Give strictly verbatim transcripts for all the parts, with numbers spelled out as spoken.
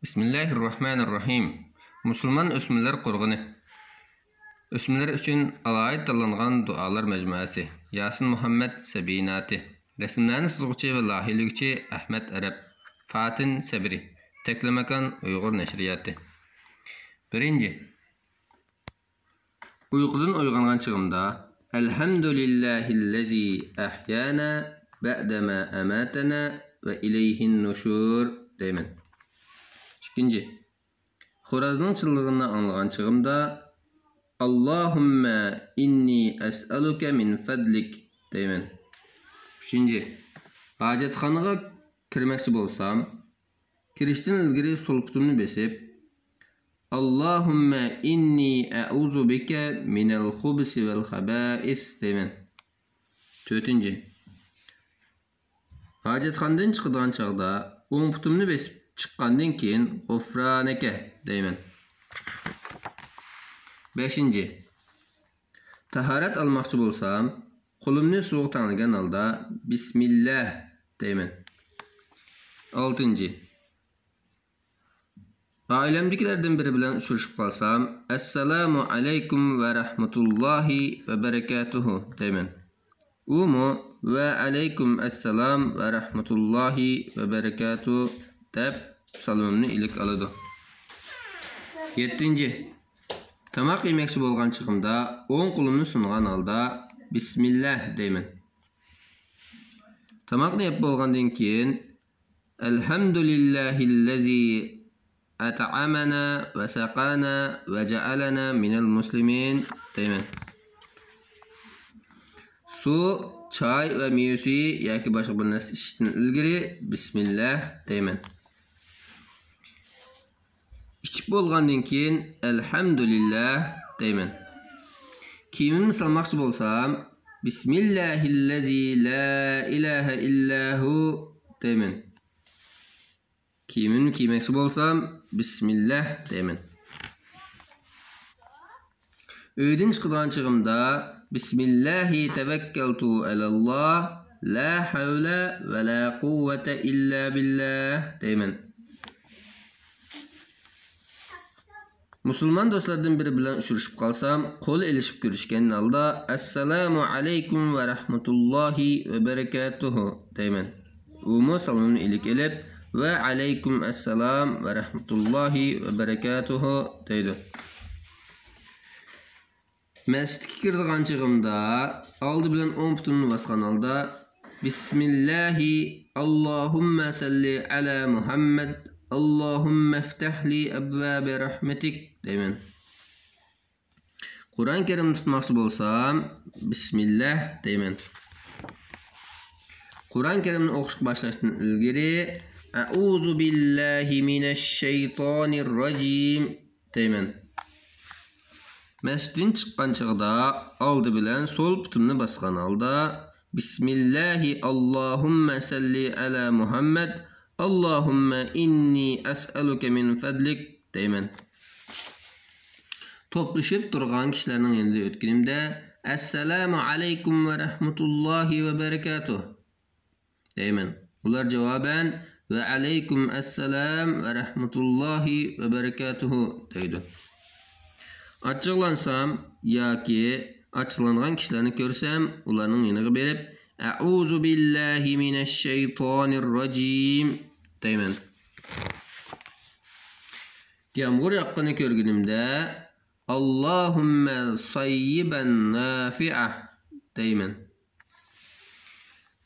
بىسمىللاھىررەھمانىررەھىم. مۇسۇلمان ئۆسمۈرلەر قۇرغىنى. ئۆسمۈرلەر ئۈچۈن ئالاھىدە تاللانغان دۇئالار مەجمۇئەسى. ياسىن مۇھەممەد سەبىي ناتى. رەسىملەرنى سىزغۇچى ۋە لايىھىلىگۈچى ئەھمەد ئەرەب. فاتىن سەبرى. تەكلىماكان ئۇيغۇر نەشرىياتى. بىرىنچى. ئۇيقۇدىن ئويغانغان چېغىمدا، «ئەلھەمدۇلىللاھىللەزى ئەھيانا بەئدەما ئەماتەنا ۋە ئىلەيھىن نۇشۇر» دەيمەن. ئىككىنچى، خورازنىڭ چىللىغىنىنى ئاڭلىغان چېغىمدا، «ئاللاھۇممە ئىننى ئەسئەلۇكە مىن فەدلىك» دەيمەن. ئۈچىنچى، ھاجەتخانىغا كىرمەكچى بولسام، كىرىشتىن ئىلگىرى سول پۇتۇمنى بېسىپ، «ئاللاھۇممە ئىننى ئەئۇزۇ بىكە مىنەل خۇبسى ۋەل خەبائىس» دەيمەن. تۆتىنچى، ھاجەتخانىدىن چىقىدىغان چاغدا ئوڭ پۇتۇمنى بېسىپ چىققاندىن كېيىن، «غۇفرانەكە» دەيمەن. بەشىنچى، تاھارەت ئالماقچى بولسام، قولۇمنى سۇغا تەڭلىگەن ھالدا، «بىسمىللاھ» دەيمەن. ئالتىنچى، ئائىلەمدىكىلەردىن بىرى بىلەن ئۇچرىشىپ قالسام، «ئەسسالامۇ ئەلەيكۇم ۋە رەھمەتۇللاھى ۋە بەرەكاتۇھۇ» دەيمەن. ئۇمۇ «ۋە ئەلەيكۇم ئەسسالام ۋە رەھمەتۇللاھى ۋە بەرەكاتۇھۇ» دەپ سالىمىمنى ئىلىك ئالىدۇ. يەتتىنچى، تاماق يېمەكچى بولغان چېغىمدا ئوڭ قولۇمنى سۇنغان ھالدا، «بىسمىللاھ» دەيمەن. تاماقنى يەپ بولغاندىن كېيىن، «ئەلھەمدۇلىللاھىللەزى ئەتئەمەنا ۋە سەقانا ۋە جەئەلەنا مىنەل مۇسلىمىن» دەيمەن. سۇ، چاي ۋە مېۋە سۈيى ياكى باشقا بىر نەرسە ئىچىشتىن ئىلگىرى، «بىسمىللاھ» دەيمەن. ئىچىپ بولغاندىن كېيىن، «ئەلھەمدۇلىللاھ» دەيمەن. كىيىمىمنى سالماقچى بولسام، «بىسمىللاھىللەزى لا ئىلاھە ئىللا ھۇ» دەيمەن. كىيىمىمنى كىيمەكچى بولسام، «بىسمىللاھ» دەيمەن. ئۆيدىن چىقىدىغان چېغىمدا، «بىسمىللاھى تەۋەككەلتۇ ئەلەللاھ، لا ھەۋلە ۋە لا قۇۋۋەتە ئىللا بىللاھ» دەيمەن. مۇسۇلمان دوستلاردىن بىرى بىلەن ئۇچرىشىپ قالسام، قول ئېلىشىپ كۆرۈشكەن ھالدا، «ئەسسالامۇ ئەلەيكۇم ۋە رەھمەتۇللاھى ۋە بەرەكاتۇھۇ» دەيمەن. ئۇمۇ سالىمىمنى ئىلىك ئېلىپ، «ۋە ئەلەيكۇم ئەسسالام ۋە رەھمەتۇللاھى ۋە بەرەكاتۇھۇ» دەيدۇ. مەسچىتكە كىرىدىغان چېغىمدا، ئالدى بىلەن ئوڭ پۇتۇمنى باسقان ھالدا، «بىسمىللاھى، ئاللاھۇممە سەللى ئەلا مۇھەممەد، ئاللاھۇممە ئىفتەھلى ئەبۋابە رەھمەتىك» دەيمەن. قۇرئان كەرىمنى تۇتماقچى بولسام، «بىسمىللاھ» دەيمەن. قۇرئان كەرىمنى ئوقۇشقا باشلاشتىن ئىلگىرى، «ئەئۇزۇ بىللاھى مىنەششەيتانىررەجىم» دەيمەن. مەسچىتتىن چىققان چېغىدا ئالدى بىلەن سول پۇتۇمنى باسقان ھالدا، «بىسمىللاھى، ئاللاھۇممە سەللى ئەلا مۇھەممەد، ئاللاھۇممە ئىننى ئەسئەلۇكە مىن فەدلىك» دەيمەن. توپلىشىپ تۇرغان كىشىلەرنىڭ يېنىدا ئۆتكىنىمدە، «ئەسسالامۇ ئەلەيكۇم ۋە رەھمەتۇللاھى ۋە بەرەكاتۇھ» دەيمەن. ئۇلار جاۋابەن، «ۋە ئەلەيكۇم ئەسسالام ۋە رەھمەتۇللاھى ۋە بەرەكاتۇھۇ» دەيدۇ. ئاچچىقلانسام ياكى ئاچچىقلانغان كىشىلەرنى كۆرسەم، ئۇلارنىڭ يېنىغا بېرىپ، «ئەئۇزۇ بىللاھى مىنەششەيتانىررەجىم» دەيمەن. يامغۇر ياغقىنى كۆرگىنىمدە، «ئاللاھۇممە سەييىبەن نافىئە» دەيمەن.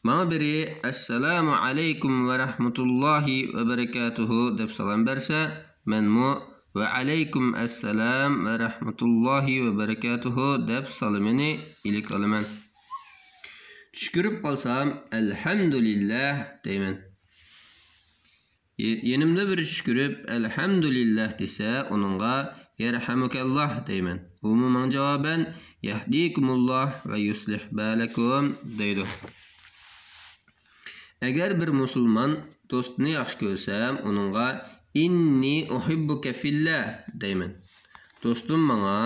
ماڭا بىرى، «ئەسسالامۇ ئەلەيكۇم ۋە رەھمەتۇللاھى ۋە بەرەكاتۇھۇ» دەپ سالام بەرسە، مەنمۇ، «ۋە ئەلەيكۇم ئەسسالام ۋە رەھمەتۇللاھى ۋە بەرەكاتۇھۇ» دەپ سالىمىنى ئىلىك ئالىمەن. چۈشكۈرۈپ قالسام، «ئەلھەمدۇلىللاھ» دەيمەن. ي-، يېنىمدا بىرى چۈشكۈرۈپ، «ئەلھەمدۇلىللاھ» دېسە، ئۇنىڭغا، «يەرھەمۇكەللاھ» دەيمەن. ئۇمۇ ماڭا جاۋابەن، «يەھدىكۇمۇللاھ ۋە يۇسلىھ بالەكۇم» دەيدۇ. ئەگەر بىر مۇسۇلمان دوستىنى ياخشى كۆرسەم، ئۇنىڭغا، «ئىننى ئۇھىببۇكە فىللاھ» دەيمەن. دوستۇم ماڭا،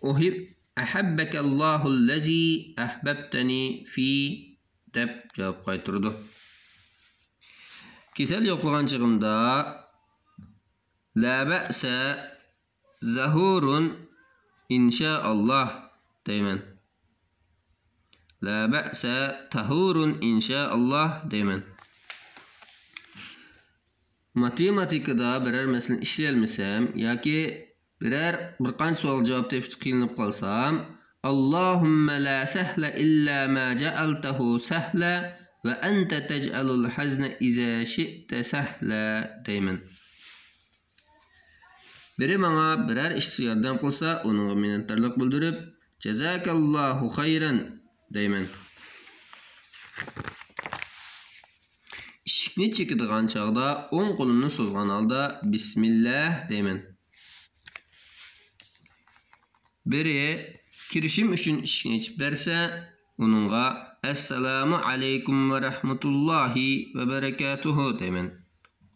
«ئۇھىب-، ئەھەببەكەللاھۇللەزى ئەھبەبتەنى فى» دەپ جاۋاب قايتۇرىدۇ. كېسەل يوقلىغان چېغىمدا، لا بأس زهور إن شاء الله دەيمەن. لا بأس طهور إن شاء الله دەيمەن. ماتېماتىكىدا بىرەر مەسىلىنى ئىشلىيەلمىسەم ياكى بىرەر، بىر قانچە سوئالغا جاۋاب تېپىشتا قىينىلىپ قالسام، اللهم لا سهل إلا ما جعلته سهلا وأنت تجعل الحزن إذا شئت سهلا دەيمەن. بىرى ماڭا بىرەر ئىشتا ياردەم قىلسا، ئۇنىڭغا مىننەتدارلىق بىلدۈرۈپ، جزاك الله خيرا دەيمەن. ئىشىكنى چېكىدىغان چاغدا ئوڭ قولۇمنى سوزغان ھالدا بىسمىللا دەيمەن. بىرى كىرىشىم ئۈچۈن ئىشىكنى ئېچىپ بەرسە، ئۇنىڭغا ئەسسالامۇ ئەلەيكۇم ۋە رەھمەتۇللاھى ۋە بەرەكاتۇھۇ دەيمەن.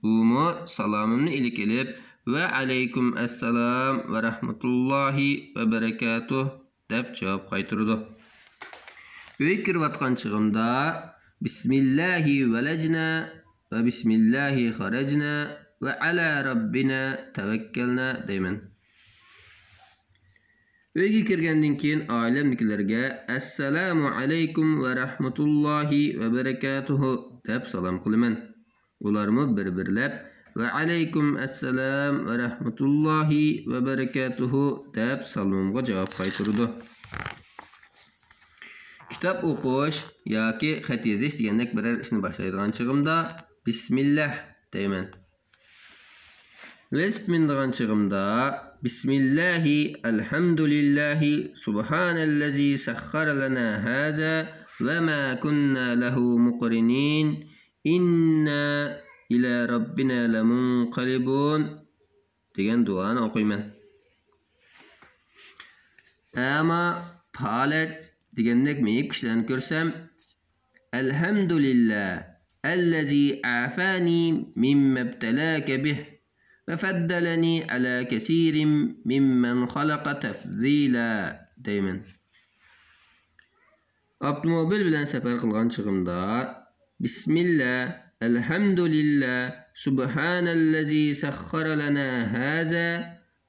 ئۇمۇ سالامىمنى ئىلىك ئېلىپ، ۋە ئەلەيكۇم ئەسسالام ۋە رەھمەتۇللاھى ۋە بەرەكاتۇھ دەپ جاۋاب قايتۇرىدۇ. ئۆيگە كىرىۋاتقان چېغىمدا بىسمىللاھى ۋەلەجنا ۋە بىسمىللاھى خەرەجنا ۋە ئەلا رەببىنا تەۋەككەلنا دەيمەن. ئۆيگە كىرگەندىن كېيىن ئائىلەمدىكىلەرگە ئەسسالامۇ ئەلەيكۇم ۋە رەھمەتۇللاھى ۋە بەرەكاتۇھۇ دەپ سالام قىلىمەن. ئۇلارمۇ بىر-بىرلەپ ۋە ئەلەيكۇم ئەسسالام ۋە رەھمەتۇللاھى ۋە بەرەكاتۇھۇ دەپ سالىمىمغا جاۋاب قايتۇرىدۇ. كىتاب ئوقۇش ياكى خەت يېزىش دېگەندەك بىرەر ئىشنى باشلايدىغان چېغىمدا بىسمىللا دەيمەن. ۋېلىسىپىت مىنىدىغان چېغىمدا بىسمىللاھى، ئەلھەمدۇلىللاھى، سۇبھانەللەزى سەخخەرە لەنا ھازا ۋە ما كۇننا لەھۇ مۇقرىنىن، ئىننا ئىلا رەببىنا لەمۇنقەلىبۇن دېگەن دۇئانى ئوقۇيمەن. ئەما پالەچ دېگەندەك مېيىپ كىشىلەرنى كۆرسەم، ئەلھەمدۇلىللا ئەللەزى ئافانى مىممەبتەلاكە بىھ ۋە فەددەلەنى ئەلا كەسىرىم مىممەن خەلەقە تەفزىلا دەيمەن. ئاپتوموبىل بىلەن سەپەر قىلغان چېغىمدا بىسمىللا، ئەلھەمدۇلىللا، سۇبھانەللەزى سەخخەرە لەنا ھازا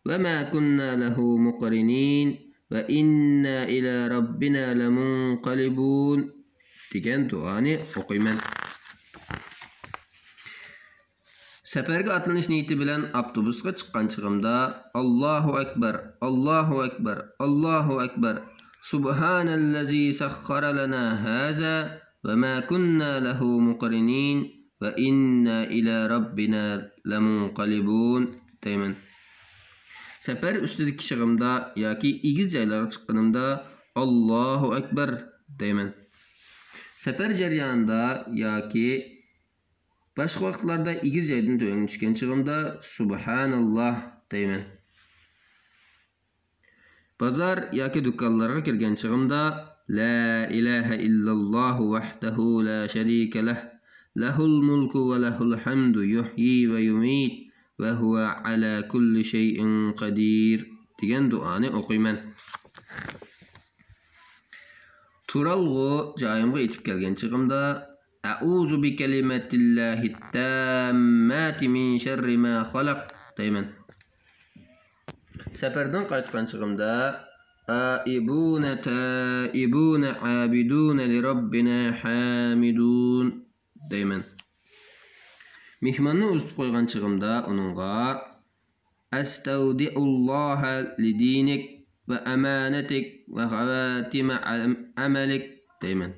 ۋە ما كۇننا لەھۇ مۇقرىنىن ۋە ئىننا ئىلا رەببىنا لەمۇنقەلىبۇن دېگەن دۇئانى ئوقۇيمەن. سەپەرگە ئاتلىنىش نىيىتى بىلەن ئاپتوبۇسقا چىققان چېغىمدا، ئاللاھۇ ئەكبەر، ئاللاھۇ ئەكبەر، ئاللاھۇ ئەكبەر، سۇبھانەللەزى سەخخەرە لەنا ھازا ۋە ما كۇننا لەھۇ مۇقرىنىن ۋە ئىننا ئىلا رەببىنا لەمۇنقەلىبۇن دەيمەن. سەپەر ئۈستىدىكى چېغىمدا ياكى ئېگىز جايلارغا چىققىنىمدا، ئاللاھۇ ئەكبەر دەيمەن. سەپەر جەريانىدا ياكى باشقا ۋاقىتلاردا ئېگىز جايدىن تۆۋەنگە چۈشكەن چېغىمدا، سۇبھاناللا دەيمەن. بازار ياكى دۇكانلارغا كىرگەن چېغىمدا، لا ئىلاھە ئىللاللاھۇ ۋەھدەھۇ لا شەرىكە لەھ، لەھۇل مۇلكۇ ۋە لەھۇل ھەمدۇ يۇھيى ۋە يۇمىت ۋە ھۇۋە ئەلا كۇللى شەيئىن قەدىر دېگەن دۇئانى ئوقۇيمەن. تۇرالغۇ جايىمغا يېتىپ كەلگەن چېغىمدا، ئەئۇزۇ بىكەلىمەتىللاھىتتامماتى مىن شەررى ما خەلەق دەيمەن. سەپەردىن قايتقان چېغىمدا، ئائىبۇنە تائىبۇنە ئابىدۇنە لىرەببىنا ھامىدۇن دەيمەن. مېھماننى ئۇزىتىپ قويغان چېغىمدا ئۇنىڭغا، ئەستەۋدىئۇللاھە لىدىنىك ۋە ئەمانەتىك ۋە خەۋاتىمە ئەمەلىك دەيمەن.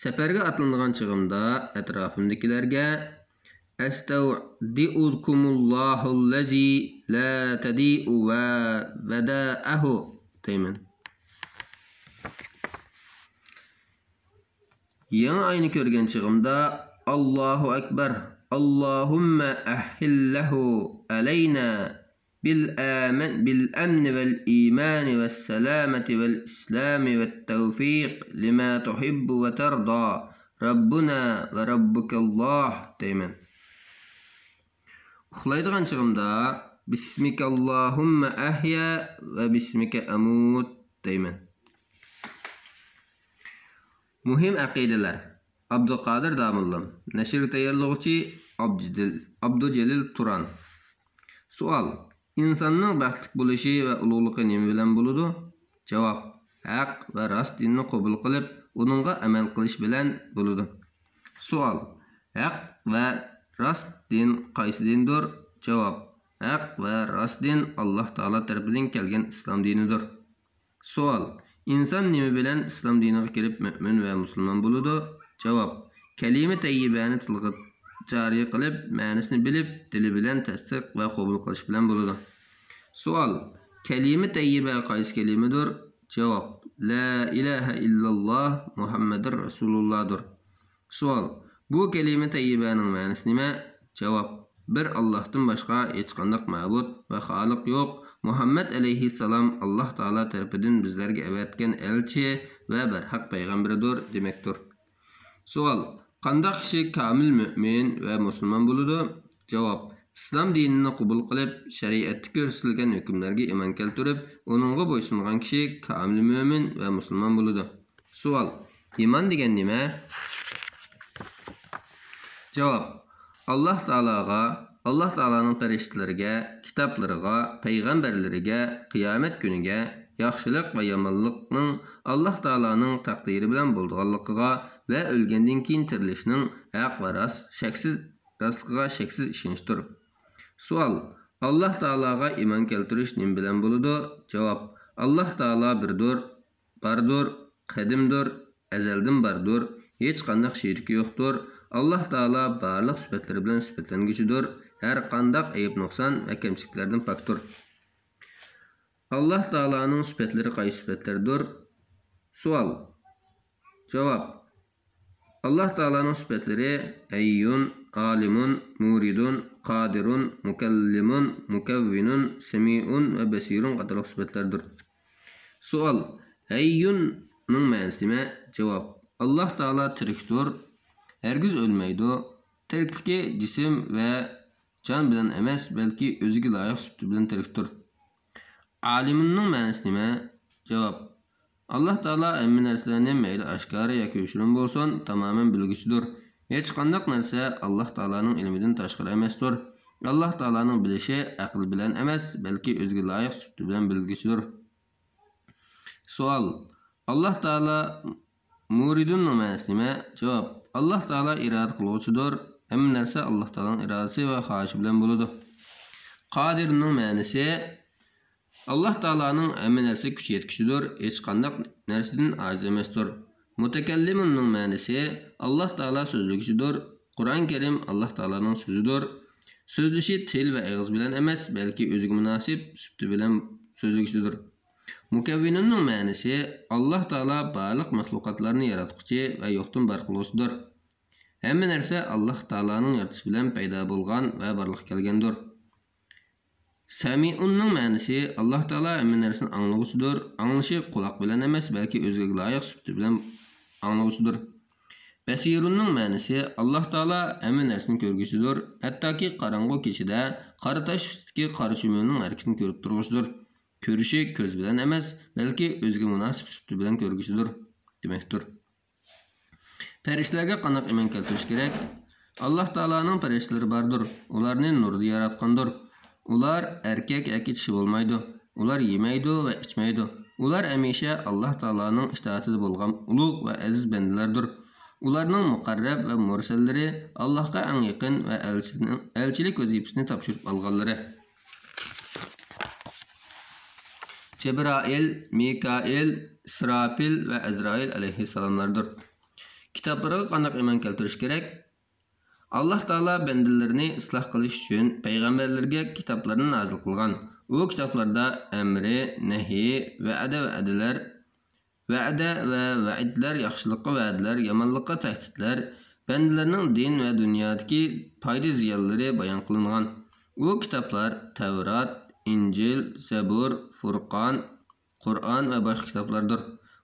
سەپەرگە ئاتلىنىدىغان چېغىمدا ئەتراپىمدىكىلەرگە، ئەستەۋدىئۇكۇمۇللاھۇللەزى لا تەدىئۇ ۋە ۋەدائەھۇ دەيمەن. يېڭى ئاينى كۆرگەن چېغىمدا، ئاللاھۇ ئەكبەر، ئاللاھۇممە ئەھھىللەھۇ ئەلەينا بىل ئەمەن، بىل ئەمنى ۋەل ئىمانى ۋەسسالامەتى ۋەل ئىسلامى ۋەت تەۋفىق لىما تۇھىببۇ ۋە تەردا، رەببۇنا ۋە رەببۇكەللاھ دەيمەن. ئۇخلايدىغان چېغىمدا، بىسمىكەللاھۇممە ئەھيا ۋە بىسمىكە ئەمۇت دەيمەن. مۇھىم ئەقىدىلەر. ئابدۇقادىر داموللام. نەشرگە تەييارلىغۇچى ئابدۇجېلىل، ئابدۇجېلىل تۇران. سوئال: ئىنساننىڭ بەختلىك بولۇشى ۋە ئۇلۇغلۇقى نېمە بىلەن بولىدۇ؟ جاۋاب: ھەق ۋە راست دىننى قوبۇل قىلىپ، ئۇنىڭغا ئەمەل قىلىش بىلەن بولىدۇ. سوئال: ھەق ۋە راست دىن قايسى دىندۇر؟ جاۋاب: ھەق ۋە راست دىن ئاللاھ تائالا تەرىپىدىن كەلگەن ئىسلام دىنىدۇر. سوئال: ئىنسان نېمە بىلەن ئىسلام دىنىغا كىرىپ مۆمىن ۋە مۇسۇلمان بولىدۇ؟ جاۋاب: كەلىمە تەييىبەنى تىلغا جارى قىلىپ، مەنىسىنى بىلىپ، دىلى بىلەن تەستىق ۋە قوبۇل قىلىش بىلەن بولىدۇ. سوئال: كەلىمە تەييىبە قايسى كەلىمىدۇر؟ جاۋاب: لا ئىلاھە ئىللاللاھ مۇھەممەدۇر رەسۇلۇللاھدۇر. سوئال: بۇ كەلىمە تەييىبەنىڭ مەنىسى نېمە؟ جاۋاب: بىر ئاللاھتىن باشقا ھېچقانداق مەبۇد ۋە خالىق يوق، مۇھەممەد ئەلەيھىسسالام ئاللاھ تائالا تەرىپىدىن بىزلەرگە ئەۋەتكەن ئەلچى ۋە بەرھەق پەيغەمبىرىدۇر دېمەكتۇر. سوئال: قانداق كىشى كامىل مۆمىن ۋە مۇسۇلمان بولىدۇ؟ جاۋاب: ئىسلام دىنىنى قوبۇل قىلىپ، شەرىئەتتە كۆرسىتىلگەن ھۆكۈملەرگە ئىمان كەلتۈرۈپ، ئۇنىڭغا بويسۇنغان كىشى كامىل مۆمىن ۋە مۇسۇلمان بولىدۇ. سوئال: ئىمان دېگەن نېمە؟ جاۋاب: ئاللاھ تائالاغا، ئاللاھ تائالانىڭ پەرىشتىلىرىگە، كىتابلىرىغا، پەيغەمبەرلىرىگە، قىيامەت كۈنىگە، ياخشىلىق ۋە يامانلىقنىڭ ئاللاھ تائالانىڭ تەقدىرى بىلەن بولىدىغانلىقىغا ۋە ئۆلگەندىن كېيىن تىرىلىشنىڭ ھەق ۋە راست، شەكسىز راستلىقىغا شەكسىز ئىشىنىشتۇر. سوئال: ئاللاھ تائالاغا ئىمان كەلتۈرۈش نېمە بىلەن بولىدۇ؟ جاۋاب: ئاللاھ تائالا بىردۇر، باردۇر، قەدىمدۇر، ئەزەلدىن باردۇر، ھېچقانداق شېرىكى يوقتۇر. ئاللاھ تائالا بارلىق سۈپەتلىرى بىلەن سۈپەتلەنگۈچىدۇر، ھەر قانداق ئەيىب-نۇقسان ۋە كەمچىلىكلەردىن پاكتۇر. ئاللاھ تائالانىڭ سۈپەتلىرى قايسى سۈپەتلەردۇر؟ سوئال. جاۋاب. ئاللاھ تائالانىڭ سۈپەتلىرى ھەييۇن، ئالىمۇن، مۇرىدۇن، قادىرۇن، مۇكەللىمۇن، مۇكەۋۋىنۇن، سەمىئۇن ۋە بەسىرۇن قاتارلىق سۈپەتلەردۇر. سوئال. ھەييۇننىڭ مەنىسى نېمە؟ جاۋاب. ئاللاھ تائالا تىرىكتۇر، ھەرگىز ئۆلمەيدۇ. تىرىكلىكى جىسىم ۋە جان بىلەن ئەمەس، بەلكى ئۆزىگە لايىق سۈپىتى بىلەن تىرىكتۇر. ئالىمۇننىڭ مەنىسى نېمە؟ جاۋاب. ئاللاھ تائالا ھەممە نەرسىلەرنى مەيلى ئاشكارا ياكى يوشۇرۇن بولسۇن، تامامەن بىلگۈچىدۇر. ھېچقانداق نەرسە ئاللاھ تائالانىڭ ئىلمىدىن تاشقىرى ئەمەستۇر. ئاللاھ تائالانىڭ بىلىشى ئەقىل بىلەن ئەمەس، بەلكى ئۆزىگە لايىق سۈپىتى بىلەن بىلگۈچىدۇر. سوئال. ئاللاھ تائالا مۇرىدۇننىڭ مەنىسى نېمە؟ جاۋاب. ئاللاھ تائالا ئىرادە قىلغۇچىدۇر. ھەممە نەرسە ئاللاھ تائالانىڭ ئىرادىسى ۋە خاھىشى بىلەن بولىدۇ. قادىرنىڭ مەنىسى، ئاللاھ تائالانىڭ ھەممە نەرسىگە كۈچى يەتكۈچىدۇر، ھېچقانداق نەرسىدىن ئاجىز ئەمەستۇر. مۇتەكەللىمۇننىڭ مەنىسى، ئاللاھ تائالا سۆزلىگۈچىدۇر. قۇرئان كەرىم ئاللاھ تائالانىڭ سۆزىدۇر. سۆزلىشى تىل ۋە ئېغىز بىلەن ئەمەس، بەلكى ئۆزىگە مۇناسىپ سۈپىتى بىلەن سۆزلىگۈچىدۇر. مۇكەۋۋىنۇننىڭ مەنىسى، ئاللاھ تائالا بارلىق مەخلۇقاتلارنى ياراتقۇچى ۋە يوقتىن بار قىلغۇچىدۇر. ھەممە نەرسە ئاللاھ تائالانىڭ يارىتىشى بىلەن پەيدا بولغان ۋە بارلىققا كەلگەندۇر. سەمىئۇننىڭ مەنىسى، ئاللاھ تائالا ھەممە نەرسىنى ئاڭلىغۇچىدۇر. ئاڭلىشى قۇلاق بىلەن ئەمەس، بەلكى ئۆزىگە لايىق سۈپىتى بىلەن ئاڭلىغۇچىدۇر. بەسىرۇننىڭ مەنىسى، ئاللاھ تائالا ھەممە نەرسىنى كۆرگۈچىدۇر. ھەتتاكى قاراڭغۇ كېچىدە قارا تاش ئۈستىدىكى قارا چۈمۈلىنىڭ ھەرىكىتىنى كۆرۈپ تۇرغۇچىدۇر. كۆرۈشى كۆز بىلەن ئەمەس، بەلكى ئۆزىگە مۇناسىپ سۈپىتى بىلەن كۆرگۈچىدۇر دېمەكتۇر. پەرىشتىلەرگە قانداق ئىمان كەلتۈرۈش كېرەك؟ ئاللاھ تائالانىڭ پەرىشتىلىرى باردۇر. ئۇلارنى نۇردىن ياراتقاندۇر. ئۇلار ئەركەك ياكى چىشى بولمايدۇ. ئۇلار يېمەيدۇ ۋە ئىچمەيدۇ. ئۇلار ھەمىشە ئاللاھ تائالانىڭ ئىتائىتىدە بولغان ئۇلۇغ ۋە ئەزىز بەندىلەردۇر. ئۇلارنىڭ مۇقەررەب ۋە مۇرسەللىرى، ئاللاھقا ئەڭ يېقىن ۋە ئەلچىنىڭ، ئەلچىلىك ۋەزىپىسىنى تاپشۇرۇپ ئالغانلىرى. جەبرائىل، مىكائىل، ئىسراپىل ۋە ئەزرائىل ئەلەيھىسسالاملاردۇر. كىتابلىرىغا قانداق ئىمان كەلتۈرۈش كېرەك؟ ئاللاھ تائالا بەندىلىرىنى ئىسلاھ قىلىش ئۈچۈن پەيغەمبەرلىرىگە كىتابلارنى نازىل قىلغان. ئۇ كىتابلاردا ئەمرى، نەھيى، ۋەدە، ۋەدىلەر، ۋەدە ۋە ۋەئىدلەر، ياخشىلىققا ۋەدىلەر، يامانلىققا تەھدىتلەر، بەندىلەرنىڭ دىن ۋە دۇنيادىكى پايدا-زىيانلىرى بايان قىلىنغان. ئۇ كىتابلار تەۋرات، ئىنجىل، زەبۇر، فۇرقان، قۇرئان ۋە باشقا كىتابلاردۇر.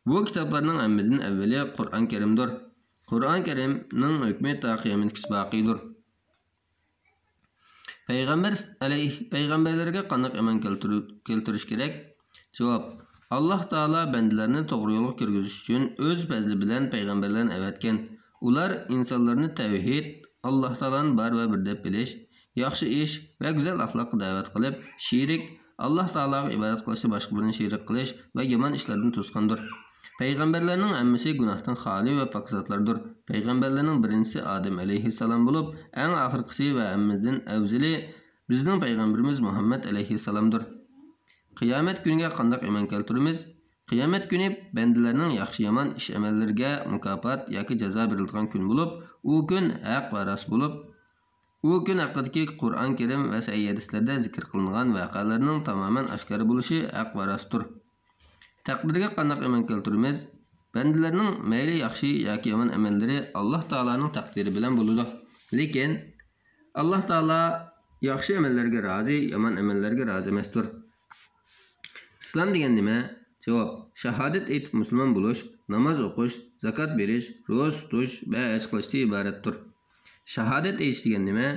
بۇ كىتابلارنىڭ ھەممىدىن ئەۋۋىلى قۇرئان كەرىمدۇر. قۇرئان كەرىمنىڭ ھۆكمى تا قىيامەتكىچە باقىيدۇر. پەيغەمبەر ئەلەيھ-، پەيغەمبەرلەرگە قانداق ئىمان كەلتۈرۈ-، كەلتۈرۈش كېرەك؟ جاۋاب. ئاللاھ تائالا بەندىلەرنى توغرا يولغا كىرگۈزۈش ئۈچۈن ئۆز پەزلى بىلەن پەيغەمبەرلەرنى ئەۋەتكەن. ئۇلار ئىنسانلارنى تەۋھىد، ئاللاھ تائالانى بار ۋە بىر دەپ بىلىش، ياخشى ئىش ۋە گۈزەل ئەخلاققا دەۋەت قىلىپ، شېرىك، ئاللاھ تائالاغا ئىبادەت قىلىشتا باشقا بىرنى شېرىك قىلىش ۋە يامان ئىشلاردىن توسقاندۇر. پەيغەمبەرلەرنىڭ ھەممىسى گۇناھتىن خالىي ۋە پاك زاتلاردۇر. پەيغەمبەرلەرنىڭ بىرىنچىسى ئادەم ئەلەيھىسسالام بولۇپ، ئەڭ ئاخىرقىسى ۋە ھەممىدىن ئەۋزىلى بىزنىڭ پەيغەمبىرىمىز مۇھەممەد ئەلەيھىسسالامدۇر. قىيامەت كۈنىگە قانداق ئىمان كەلتۈرىمىز؟ قىيامەت كۈنى بەندىلەرنىڭ ياخشى-يامان ئىش-ئەمەللىرىگە مۇكاپات ياكى جازا بېرىلىدىغان كۈن بولۇپ، ئۇ كۈن ھەق ۋە راست بولۇپ، ئۇ كۈن ھەققىدىكى قۇرئان كەرىم ۋە سەھىھ ھەدىسلەردە زىكىر قىلىنغان ۋەقەلەرنىڭ تامامەن ئاشكارا بولۇشى ھەق ۋە راستتۇر. تەقدىرگە قانداق ئىمان كەلتۈرىمىز؟ بەندىلەرنىڭ مەيلى ياخشى ياكى يامان ئەمەللىرى ئاللاھ تائالانىڭ تەقدىرى بىلەن بولىدۇ. لېكىن، ئاللاھ تائالا ياخشى ئەمەللەرگە رازى، يامان ئەمەللەرگە رازى ئەمەستۇر. ئىسلام دېگەن نېمە؟ جاۋاب، شاھادەت ئېيتىپ مۇسۇلمان بولۇش، ناماز ئوقۇش، زاكات بېرىش، روزا تۇتۇش ۋە ھەج قىلىشتىن ئىبارەتتۇر. شاھادەت ئېيتىش دېگەن نېمە؟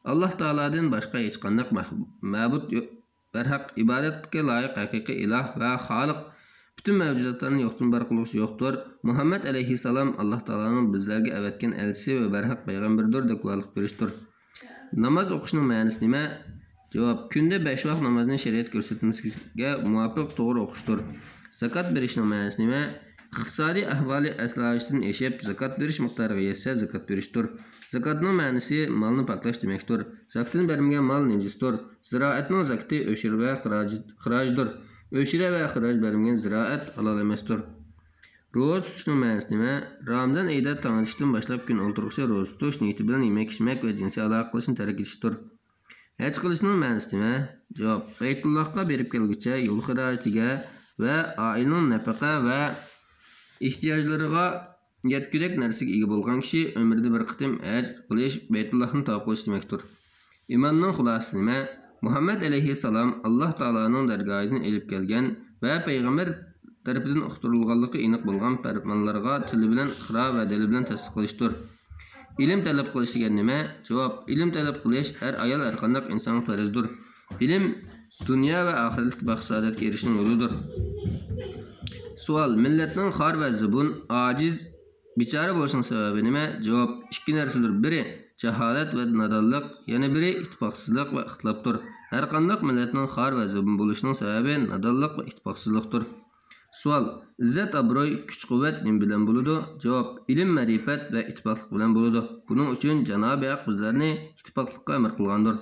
ئاللاھ تائالادىن باشقا ھېچقانداق مەھ-، مەبۇد يو-، بەرھەق ئىبادەتكە لايىق ھەقىقىي ئىلاھ ۋە خالىق، پۈتۈن مەۋجۇداتلارنى يوقتىن بار قىلغۇچى يوقتۇر. مۇھەممەد ئەلەيھىسسالام ئاللاھ تائالانىڭ بىزلەرگە ئەۋەتكەن ئەلچىسى ۋە بەرھەق پەيغەمبىرىدۇر دەپ گۇۋاھلىق بېرىشتۇر. ناماز ئوقۇشنىڭ مەنىسى نېمە؟ جاۋاب، كۈندە بەش ۋاق نامازنى شەرىئەت كۆرسەتمىسىگە مۇۋاپىق توغرا ئوقۇشتۇر. زاكات بېرىشنىڭ مەنىسى نېمە؟ ئىقتىسادىي ئەھۋالى ئەسلى ھاجىتىدىن ئېشىپ، زاكات بېرىش مىقدارىغا يەتسە، زاكات بېرىشتۇر. زاكاتنىڭ مەنىسى مالنى پاكلاش دېمەكتۇر. زاكىتىنى بەرمىگەن مال نىجىستۇر. زىرائەتنىڭ زاكىتى ئۆشۈر ۋە خىراجى-، خىراجدۇر. ئۆشۈرە ۋە خىراج بەرمىگەن زىرائەت ھالال ئەمەستۇر. روزا تۇتۇشنىڭ مەنىسى نېمە؟ رامىزان ئېيىدا تاڭ ئېتىشتىن باشلاپ كۈن ئولتۇرغۇچە روزا تۇتۇش، نىيىتى بىلەن يېمەك-ئىچمەك ۋە جىنسىي ئالاقە قىلىشنى تەرك ئېتىشتۇر. ھەج قىلىشنىڭ مەنىسى نېمە؟ جاۋاب، بەيتۇللاھقا بېرىپ كەلگۈچە يول خىراجىتىگە ۋە ئائىلىنىڭ نەپەقە ۋە ئېھتىياجلىرىغا يەتكۈدەك نەرسىگە ئىگە بولغان كىشى ئۆمرىدە بىر قېتىم ھەج قىلىش، بەيتۇللاھنى تاۋاپ قىلىش دېمەكتۇر. ئىماننىڭ خۇلاسىسى نېمە؟ مۇھەممەد ئەلەيھىسسالام ئاللاھ تائالانىڭ دەرگاھىدىن ئېلىپ كەلگەن ۋە پەيغەمبەر تەرىپىدىن ئۇقتۇرۇلغانلىقى ئېنىق بولغان پەرمانلارغا تىلى بىلەن ئىقرار ۋە دىلى بىلەن تەستىقلىشتۇر. ئىلىم تەلەپ قىلىش دېگەن نېمە؟ جاۋاب، ئىلىم تەلەپ قىلىش ھەر ئايال، ھەر قانداق ئىنسانغا پەرزدۇر. ئىلىم دۇنيا ۋە ئاخىرەتلىك بەخت-سائادەتكە ئېرىشىشنىڭ يولىدۇر. سوئال، مىللەتنىڭ خار ۋە زېبۇن، ئاجىز، بىچارە بولۇشنىڭ سەۋەبى نېمە؟ جاۋاب، ئىككى نەرسىدۇر. بىرى، جاھالەت ۋە نادانلىق، يەنە بىرى، ئىتتىپاقسىزلىق ۋە ئىختىلاپتۇر. ھەرقانداق مىللەتنىڭ خار ۋە زېبۇن بولۇشىنىڭ سەۋەبى نادانلىق ۋە ئىتتىپاقسىزلىقتۇر. سوئال، ئىززەت-ئابرۇي، كۈچ-قۇۋۋەت نېمە بىلەن بولىدۇ؟ جاۋاب، ئىلىم-مەرىپەت ۋە ئىتتىپاقلىق بىلەن بولىدۇ. بۇنىڭ ئۈچۈن جانابى ھەق بىزلەرنى ئىتتىپاقلىققا ئەمر قىلغاندۇر.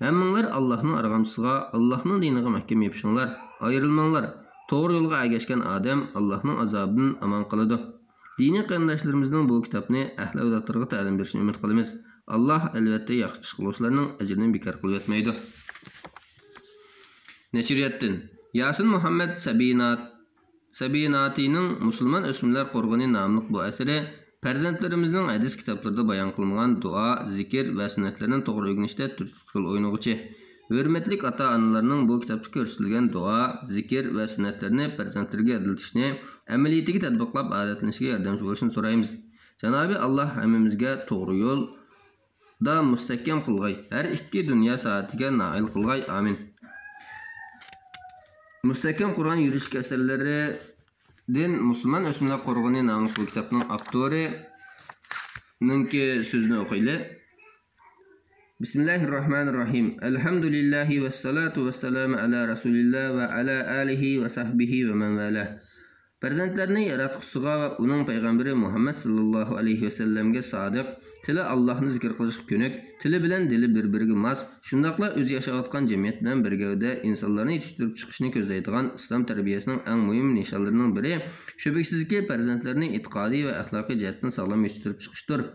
ھەممىڭلار ئاللاھنىڭ ئارغامچىسىغا، ئاللاھنىڭ دىنىغا مەھكەم يېپىشىڭلار، ئايرىلماڭلار. توغرا يولغا ئەگەشكەن ئادەم ئاللاھنىڭ ئازابىدىن ئامان قالىدۇ. دىنىي قېرىنداشلىرىمىزنىڭ بۇ كىتابنى ئەھلى ئەۋلادلىرىغا تەلىم بېرىشىنى ئۈمىد قىلىمىز. ئاللاھ، ئەلۋەتتە، ياخشى ئىش قىلغۇچىلارنىڭ ئەجرىنى بىكار قىلىۋەتمەيدۇ. نەشرىياتتىن، ياسىن مۇھەممەد سەبىنات-، سەبىناتىنىڭ مۇسۇلمان ئۆسمۈرلەر قورغىنى ناملىق بۇ ئەسىرى پەرزەنتلىرىمىزنىڭ ھەدىس كىتابلىرىدا بايان قىلىنغان دۇئا، زىكىر ۋە سۈننەتلەرنى توغرا ئۆگىنىشتە تۈرتكە رول ئوينىغۇچى. ھۆرمەتلىك ئاتا-ئانىلارنىڭ بۇ كىتابتا كۆرسىتىلگەن دۇئا، زىكىر ۋە سۈننەتلەرنى پەرزەنتلىرىگە ئەدىلىتىشنى، ئەمەلىيىتىگە تەتبىقلاپ ئادەتلىنىشىگە ياردەمچى بولۇشىنى سورايمىز. جانابى ئاللاھ ھەممىمىزگە توغرا يولدا مۇستەھكەم قىلغاي، ھەر ئىككى دۇنيا سائادىتىگە نائىل قىلغاي. ئامىن. مۇستەھكەم قۇرئان يۈرۈشلۈك ئەسەرلىرىدىن مۇسۇلمان ئۆسمۈرلەر قورغىنى ناملىق بۇ كىتابنىڭ ئاپتورىنىڭكى سۆزىنى ئوقۇيلى. بسم الله الرحمن الرحيم. الحمد لله والصلاة والسلام على رسول الله وعلى آله وصحبه ومن والاه. پەرزەنتلەرنى ياراتقۇچىسىغا ۋە ئۇنىڭ پەيغەمبىرى مۇھەممەد ساللاللاھۇ ئەلەيھى ۋەسەللەمگە سادىق، تىلى ئاللاھنى زىكىر قىلىشقا كۆنۈك، تىلى بىلەن دىلى بىر-بىرىگە ماس، شۇنداقلا ئۆزى ياشاۋاتقان جەمئىيەت بىلەن بىر گەۋدە ئىنسانلارنى يېتىشتۈرۈپ چىقىشنى كۆزلەيدىغان ئىسلام تەربىيەسىنىڭ ئەڭ مۇھىم نىشانلىرىنىڭ بىرى، شۈبھىسىزكى، پەرزەنتلەرنى ئېتىقادىي ۋە ئەخلاقىي جەھەتتىن ساغلام يېتىشتۈرۈپ چىقىشتۇر.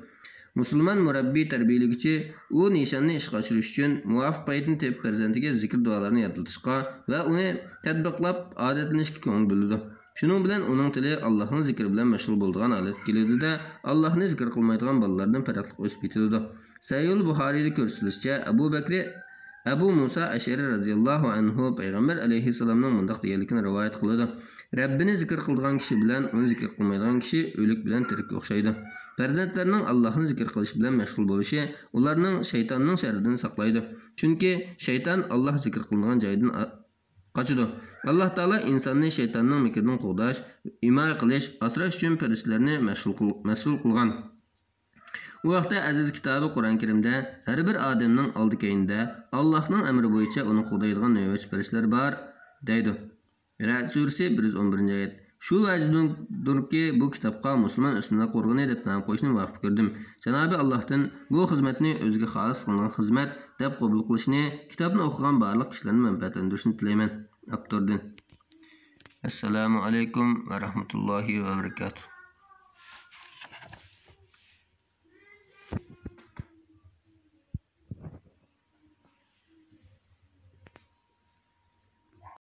مۇسۇلمان مۇرەببى، تەربىيىلىگۈچى ئۇ نىشاننى ئىشقا ئاشۇرۇش ئۈچۈن مۇۋاپىق پەيتنى تېپىپ، پەرزەنتىگە زىكىر دۇئالارنى يادلىتىشقا ۋە ئۇنى تەتبىقلاپ ئادەتلىنىشكە كۆڭۈل بۆلىدۇ. شۇنىڭ بىلەن ئۇنىڭ تىلى ئاللاھنىڭ زىكرى بىلەن مەشغۇل بولىدىغان ھالەتكە كېلىدۇ-دە، ئاللاھنى زىكىر قىلمايدىغان بالىلاردىن پەرقلىق ئۆسۈپ يېتىلىدۇ. سەھىھۇل بۇخارىيدا كۆرسىتىلىشىچە، ئەبۇ بەكرى ئەبۇ مۇسا ئەشئەرى رەزىياللاھۇ ئەنھۇ پەيغەمبەر ئەلەيھىسسالامنىڭ مۇنداق دېگەنلىكىنى رىۋايەت قىلىدۇ: رەببىنى زىكىر قىلىدىغان كىشى بىلەن ئۇنى زىكىر قىلمايدىغان كىشى ئۆلۈك بىلەن تىرىككە ئوخشايدۇ. پەرزەنتلەرنىڭ ئاللاھنى زىكىر قىلىش بىلەن مەشغۇل بولۇشى ئۇلارنىڭ شەيتاننىڭ شەررىدىن ساقلايدۇ. چۈنكى شەيتان ئاللاھ زىكىر قىلىنغان جايدىن ئا-، قاچىدۇ. ئاللاھ تائالا ئىنساننى شەيتاننىڭ مىكرىدىن قوغداش، ھىمايە قىلىش، ئاسراش ئۈچۈن پەرىشتىلەرنى مەشغۇل قىل-، مەسئۇل قىلغان. بۇ ھەقتە ئەزىز كىتابى قۇرئان كەرىمدە ھەر بىر ئادەمنىڭ ئالدى كەينىدە ئاللاھنىڭ ئەمرى بويىچە ئۇنى قوغدايدىغان نۆۋەتچى پەرىشتىلەر بار، دەيدۇ. رەئد سۈرىسى بىر يۈز ئون بىرىنچى ئايەت. شۇ ۋەجىدىندۇركى، بۇ كىتابقا مۇسۇلمان ئۆسمۈرلەر قورغىنى دەپ نام قويۇشنى مۇۋاپىق كۆردۈم. جانابى ئاللاھتىن بۇ خىزمەتنى ئۆزىگە خالىس قىلىنغان خىزمەت دەپ قوبۇل قىلىشنى كىتابنى ئوقۇغان بارلىق كىشىلەرنى مەنپەئەتلەندۈرۈشنى تىلەيمەن. ئاپتوردىن. ئەسسالامۇ ئەلەيكۇم ۋە رەھمەتۇللاھى ۋە بەرىكاتۇھ.